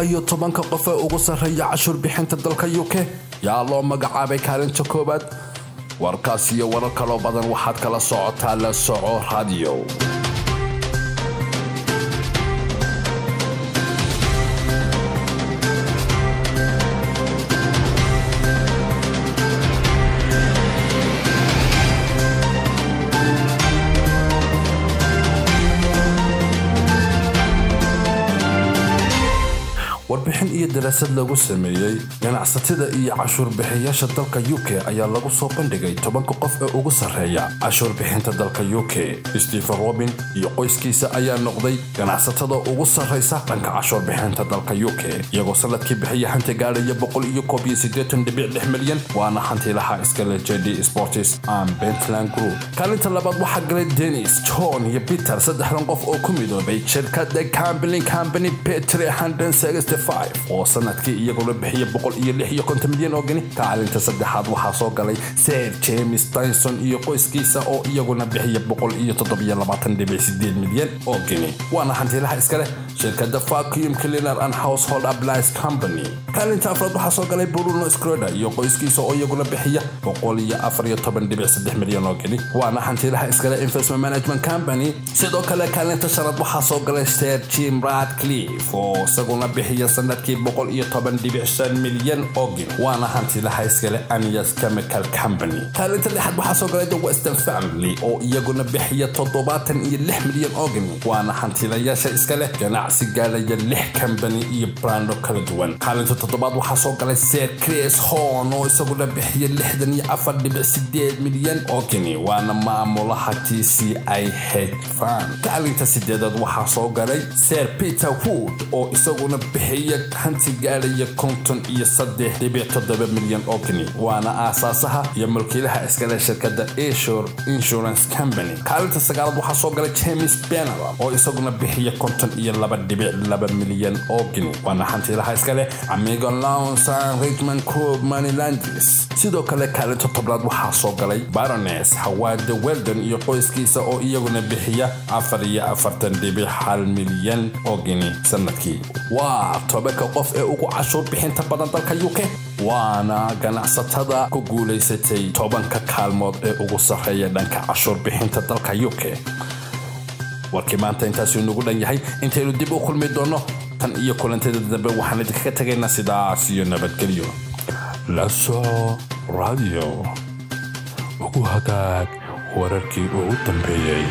Waa iyo 10-ka qof ee ugu sarreeya cashuur bixinta dalka UK? Yaa loo magacaabay kaalinta koowaad? Warkaas iyo warar kaloo badan waxaad kala socotaa La Soco Radio. Warbixin iyo daraasad lagu sameeyey ganacsatada iyo cashuur bixiyaasha dalka UK ayaa lagu soo bandhigay 10-ka qof ee ugu sarreeya cashuur bixinta dalka UK. Stephen Robin iyo qoyskiisa ayaa noqday ganacsatada ugu sarreysa dhanka cashuur bixinta dalka UK, iyagoo sanadkii bixiya hanti gaadhaya 181.6 milyan, waana hantilaha iskale JD Sports and Bentelan Group. Kaalinta labaad waxaa galay Dennis, John iyo Peter, saddexdan qof oo ku midoobay shirkadda Gambling Company Bet oo sanadkii iyaguna bixiya 156 milyan oo geni. Kaalinta saddexaad waxaa soo galay Sir James Dyson iyo qoyskiisa oo iyaguna bixiya 127.8 milyan oo geni, waana hantilaha iska leh shirkadda Vacuum Cleaner and Household Appliance Company. Kaalinta afraad waxaa soo galay Bruno Skroder iyo qoyskiisa oo iyaguna bixiya 114.3 milyan oo geni, waana hantilaha iskale Investment Management Company. Sidoo kale kaalinta shanaad waxaa soo galay Sir Jim Ratcliffe oo isaguna bixiya sanadkii 110.5 milyan oo geni, waana hantilaha iskale Ineos Chemical Company. Kaalinta lixaad waxaa soo galay The Western Family oo iyaguna bixiya 76 milyan oo geni, waana hantilayaasha iskale ganacsi gaadhaya lix company iyo brando kala duwan. Kaalinta toddobaad waxaa soo galay Sir Chris Hohn oo isaguna bixiya 64.8 milyan oo geni, waana maamulaha TCI Hedge Fund. Kaalinta sideedaad waxaa soo galay Sir Peter Wood oo isaguna bixiya hanti gaadhaya 53.7 milyan oo geni, waana aasaasaha iyo mulkiilaha iskale shirkadda Esure Insurance Company. Kaalinta sagaalaad waxaa soo galay James Benner oo isaguna bixiya 52.2 milyan oo geni, waana hantilaha iskale Amigo Loans and Richmond Group Moneylanders. Sidoo kale kaalinta 10-aad waxaa soo galay Baroness Howard Weldon iyo qoyskiisa oo iyaguna bixiya 44.1 milyan oo geni sanadkii. Waa 10-ka qof ee ugu cashuur bixinta badan dalka UK, waana ganacsatada ku guulaysatay 10-ka kaalmood ee ugu sarreeya dhanka cashuur bixinta dalka UK. Warkii maanta intaasuu inagu dhan yahay. Intaynu dib u kulmi doonno, tan iyo kulantada dambe, waxaan idinkaga tegaynaa sidaas iyo nabadgelyo. La Soco Radio, ugu hagaag wararkii ugu dambeeyey.